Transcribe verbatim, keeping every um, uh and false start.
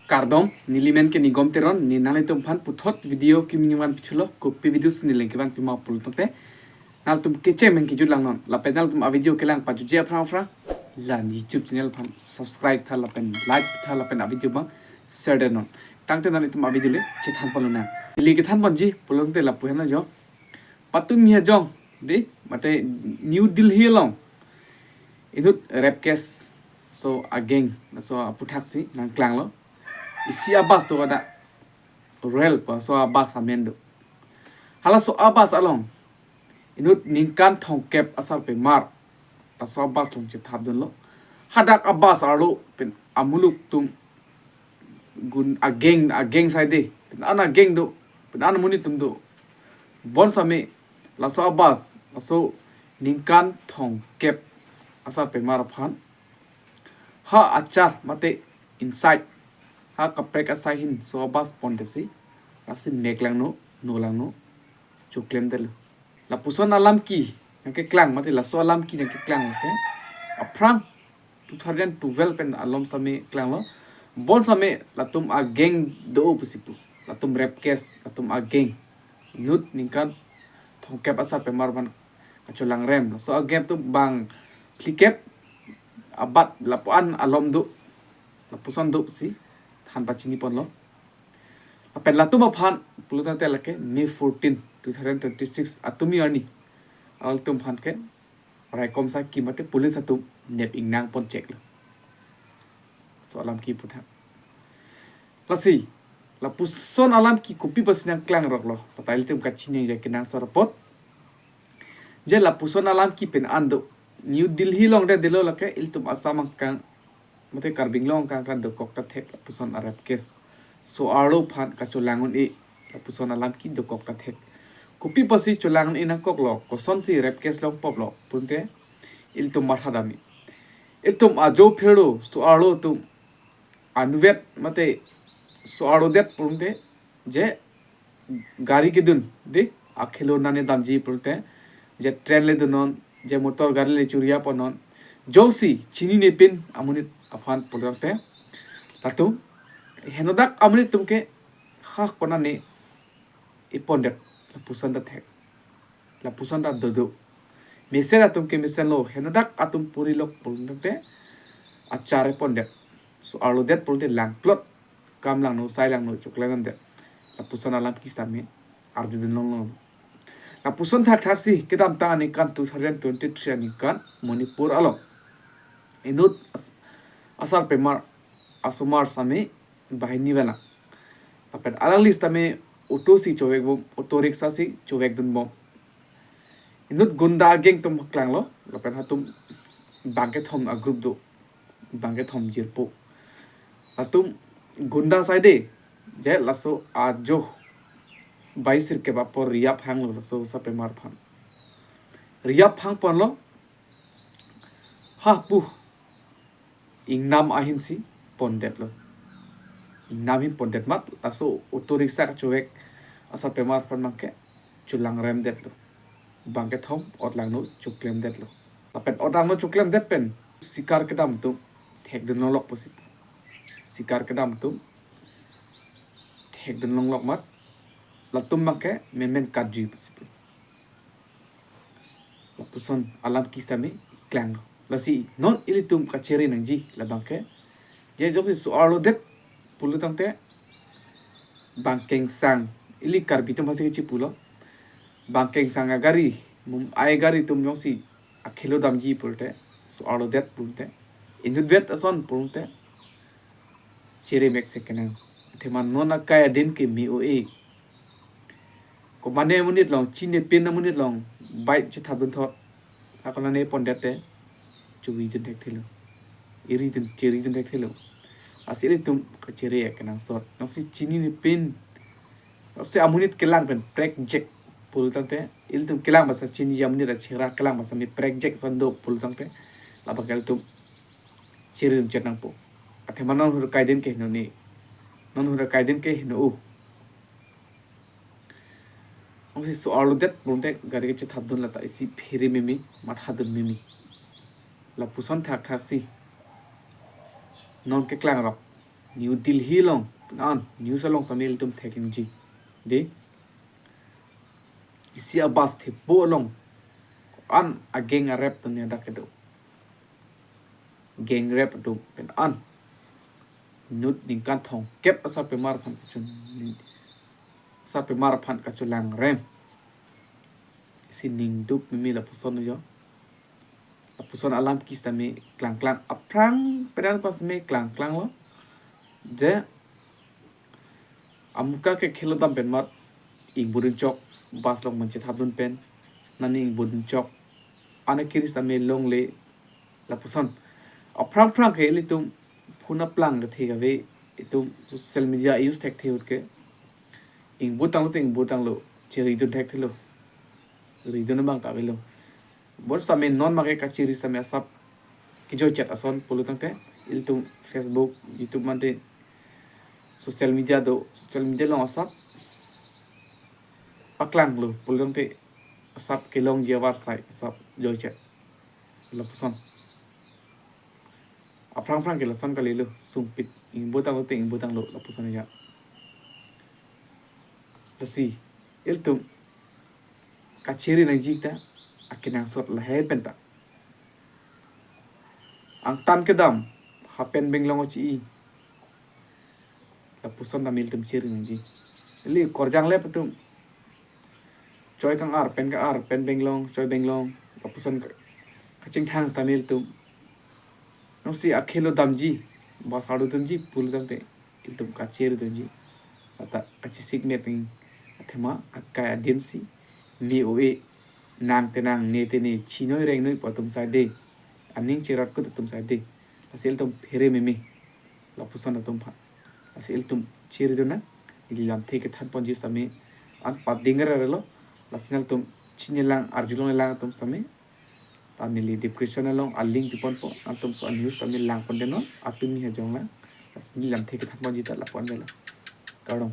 Kardom, neli men ke Nigom Teron, ne nanglitum aphan puthot video kimi ningvan pithulo, kopi video si neli ningvan pima pulo tangte. Nangtum kecheng pen kejut langnon, lapen nangtum a video kelang pajutji aphrang aphrang, la YouTube channel aphan subscribe tha lapen like tha lapen a video abang share detnon. Tangte nangtum a video le chethan ponlonang. Neli kethan ponji pulo tangte lapu henlo jo. Patumi hajong, dei, mate New Delhi along. Inut rape case, laso a gang, laso aputhaksi nangklanglo. Isi a bus do kada, Royal pu laso a bus amen do. Halaso a bus along inut ningkan thomkep asarpimar laso a bus along chethapdunlo. Hadak a bus arlo pen amuluk atum gun a gang, a gang sai dei. Pen an a gang do, pen an amonit atum do. Bonsitame laso a bus, laso ningkan thomkep asarpimar aphan ha achar mate inside, ha kaprek asai hin laso a bus pondetsi, lasi mek langno, no langno, choklemdetlo. Lapuson alam ke nangkeklang, mate laso alam ke nangkeklang, okay? Aphrang two thousand twelve pen alom sitame klanglo. Bonsitame latum a gang do pusi pu. Latum rape case, latum a gang. Inut ningkan thomkep asarpimar aphan kacholangrem. Laso a gang atum bang phlikep abat lapu-an alom do. Lapuson do pusi than pachini ponlo. Lapen latum aphan pulo tangte lake May fourteen, two thousand twenty-six atumi arni, alanglitum aphan ke raikom saki mate police atum nep ingnang pon cheklo. Laso alam ke puthot. Lasi, lapuson alam ke kopi apotsi nangklangroklo, patha ilitum kachiningje kenangsot apot. Je lapuson alam ke pen an do, New Delhi along det detlo lake, ilitum Assam angkang mate Karbi Anglong angkang kan dokok ta thek lapuson a rape case. So-arlo aphan kacholang un-e lapuson alam ke dokok ta thek. Kopi apotsi cholang un-e nangkoklo, kosonsi rape case longpoplo pulote ilitum mathadamji. Ilitum ajo phero so-arlo atum anuvet mate so-arlo det pulote je gari kedun dei, akhelo nane damji pulote, je train le dunnon, je motor gari le churiya ponnon, jongsi chinine pin amonit aphan pulo tangte, latum henodak amonit atum ke ha konane ipondet, lapuson ta thek, lapuson ta dodo. Mesen atum ke mesenlo, henodak atum purilok pulo tangte achar ipondet. So-arlo det pulote langplot, kam langno, sai langno, choklemdet. Lapuson alam ke sitame arjudun longlong. Lapuson thakthaksi kedamtang aningkan two thousand twenty-three aningkan Manipur along inut as-, asarpimar asomar sitame banghini velang. Lapen alangli sitame auto si chovekbom, auto rickshaw si chovekdunbom. Inut gunda a gang atum klanglo, lapen latum bangkethom a group do, bangkethom jirpo. Latum gunda sai dei, je laso ajo bai sirkep apor ri aphanglo laso asarpimar aphan. Ri aphang ponlo, ha pu ingnam ahin si pondetlo. Ingnam ahin pondet amat, laso auto rickshaw kachovek asarpimar aphan abangke cholangremdetlo. Bangkethom ot langno choklemdetlo. Lapen ot langno choklemdet pen sikar kedam atum thekdun longlok pusi pu. Sikar kedam atum thekdun longlok amat, latum abangke memen katjui pusi pu. Lapuson alam ke sitame klanglo. Lasi non ilitum kachere nangji labangke, je jongsi so-arlo det pulo tangte bangkengsang, ili Karbi atum aphansi kachipulo, bangkengsang agari, mum ai gari atum jongsi akhelo damji pulote, so-arlo det pulote, inutvet ason pulote chere mek se kenang. Athema non akai adin ke me-o-e. Komane amonit along, chinine pin amonit along bike chethapdun thot, ha konane pondet te chuvidun thekthelo, iridun, cheridun thekthelo. Lasi ilitum kachere kenangsot. Jongsi chinine pin, jongsi amonit kelang pen prekjek pulo tangte, ilitum kelang basa chiniji amonit achera kelang basa me prekjek ason do pulo tangte, labangke ilitum cheridun chet nangpo. Athema non hur kaidin ke heno ne, non hur kaidin ke heno u. Jongsi so-arlo det pulote gari kachethapdun lata isi phere meme, mathadun meme. Lapuson thakthak si non keklang rok New Delhi along, an news along sitame ilitum theklongji. Dei, isi a-bus thepo along an a-gang a-rape atum ni adak kedo. Gang rape atum pen an inut ningkan thomkep asarpimar aphan kachun, asarpimar aphan kachelang rem. Isi ningduk meme lapuson jo. Lapuson alam ke sitame klangklang, aphrang penang pas sitame klangklang lo. Je amuka ke khelo dam pen mat ingbudun chok, bus along manche thapdun pen nani ingbudun chok. Ana kiri sitame longle lapuson. Aphrang phrang ke ilitum phone aplang kethe kave, itum social media use thekthe ahut ke ingbutanglo te ingbutanglo, cheridun thekthelo. Ridun abang ta avelo. Bonsitame non make kachiri sitame asap kejoi chet ason pulo tangte, ilitum Facebook, YouTube mate social media do, social media along asap paklanglo pulo tangte, asap kelongji avarsai asap joi chet. Lapuson. Aphrang phrang ke lason kalilo, sungpit ingbutanglo te ingbutanglo lapuson ya. Lasi ilitum kachiri nangji ta akenangsot lahai pen ta. Angtan kedam ha pen benglong ochi-i. Lapuson ta ilitum chiri nangji. Ili korjang lep atum choi kang-ar pen kang-ar pen benglong, choi benglong, lapuson ka-, kachingthang sitame ilitum. Nongsi akhelo damji, bus ardu damji pulo tangte ilitum kachiri damji. Ata kachisik me ping athema akai adin si, me o-e, nang te nang, ne te ne, chinoi rengnoi pu atum sai dei, aning cherat kut atum sai dei. Lasi ilitum phere meme lapuson atum aphan. Lasi ilitum chiridun nang, ili lamthe kethan ponji sitame an pading relo. Lasi nangtum chinilang arjulong lang atum sitame ta neli description along a-link piponpo, nangtum so a-news sitame lang pon dei non, apimi hajong lang. Lasi ili lamthe kethan ponji ta lapu-an velo. Kardom.